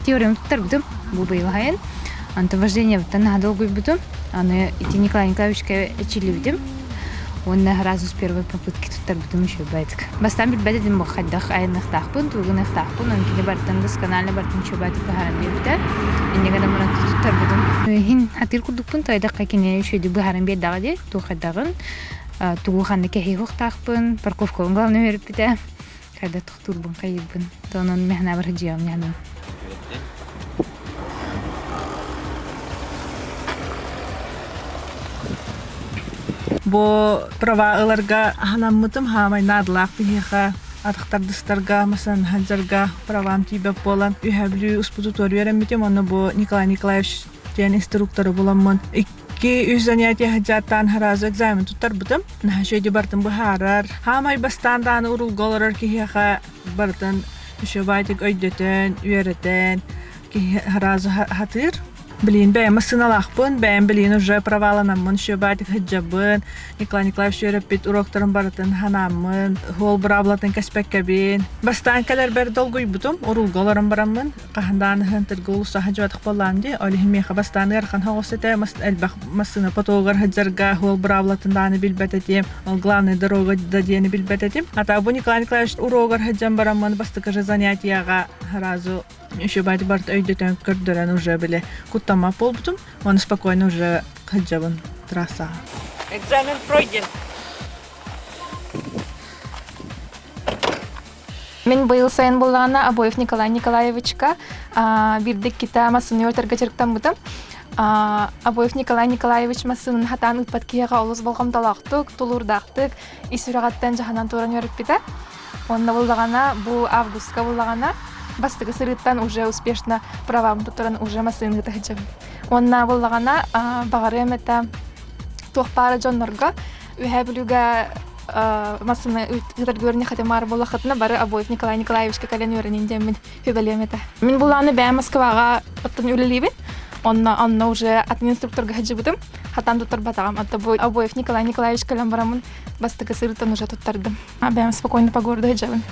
Теорияны туттарбытым бу быйыл сайын. Онтон вождениебыттан наһаа долгуйбутум. Аны ити Николай Николаевичка эчиллибитим. Уонна сразу с первой попытки туттарбытым үчүгэйдик. Бастаан билбэт этим бу хайдах айанныахтаахпын, тугу гыныахтаахпын, ону кини бартан досконально бартын үчүгэйдик быһааран биэрбитэ. Инньэ гынан баран туттарбытым. Иһин хатыыр курдукпун, тойдахха кини үчүгэйдик быһааран биэрдэҕэ дии, туох хайдаҕын, тугу ханна кэһии уохтаахпын, парковкабын главное үөрэппитэ. Хайда тохтуурбун хайыырбын. Онон мэхнэ бар дьиэҕим яным. Бу права ыларга аһанаммытым хаамай наадалаах биһиэхэ атахтардыстарга, масан ханжарга правам тиийбэт буолан үһэ Бүлүү успуту туору үөрэммитим. Онно бу Николай Николаевич диэн инструкторы буламмын икки үс занятие сылдьааттаан сразу экзамен туттарбытым. Наһаа үчүгэй барытын быһаарар. Хаамай бастаан даҕаны уруулга олорор киһиэхэ барытын үчүгэйдик өйдөтөн, үөрэтэн киһи сразу хатыыр. Билигин бэйэм массыыналаахпын, бэйэм билигин уже проваланаммын, үчүгэйдик сылдьабын. Николай Николаевич үөрэппит уроктарын барытын ханааммын, суол быраабылатын кэспэккэбин. Бастаан кэлэрбэр долгуйбутум, уруулга олорон бараммын. Хаһан даҕаны ыһыан уулуссаҕа дьуотах буоллаҕым дии. Ол иһин миэхэ бастаан ыарахан соҕус этэ. Элбэх массыына потогар сылдьарга суол быраабылатын даҕаны билбэт этим. Ол главная дорога да диэни билбэт этим. А бу Николай Николаевич уруогар сылдьан бараммын бастакы же занятияҕа сразу еще барыта өйдөтөн көрдөрөн уже били куттаммат буолбутум. Оны спокойно уже сылдьабын трассаҕа. Экзамен пройден. Мин быйыл сайын буллаҕына Обоев Николай Николаевичка биирдик кита массыына өтөргө дьарыктаммытым. Обоев Николай Николаевич массыынын хатаан ыыппат киһиэхэ олус болҕомтолоохтук, тулуурдаахтык, ис сүрэҕиттэн дьаһанан туран үөрэппитэ. Уонна буллаҕына бу августка буллаҕына бастакы сырыыттан уже успешно правам туттаран уже массыынаны ыыта сылдьабын. Уонна буллаҕына баҕарыам этэ туох баара дьоннорго Үһээ Бүлүүгэ массыына ыытарга үөрэнэ хатымаар буоллаххытына бары Обоев Николай Николаевичка кэлэн үөрэнин диэммин сүбэлиэм этэ. Мин булааны бэйэм Москваҕа оттон үлэлиибин. Онно онно уже атын инструкторга сылдьыбытым. Хатан туттарбатаҕым. Ата бу Обоев Николай Николаевич кэлэн бараммын бастакы сырыттан уже туттардым. Бэйэм спокойно по городу сылдьабын.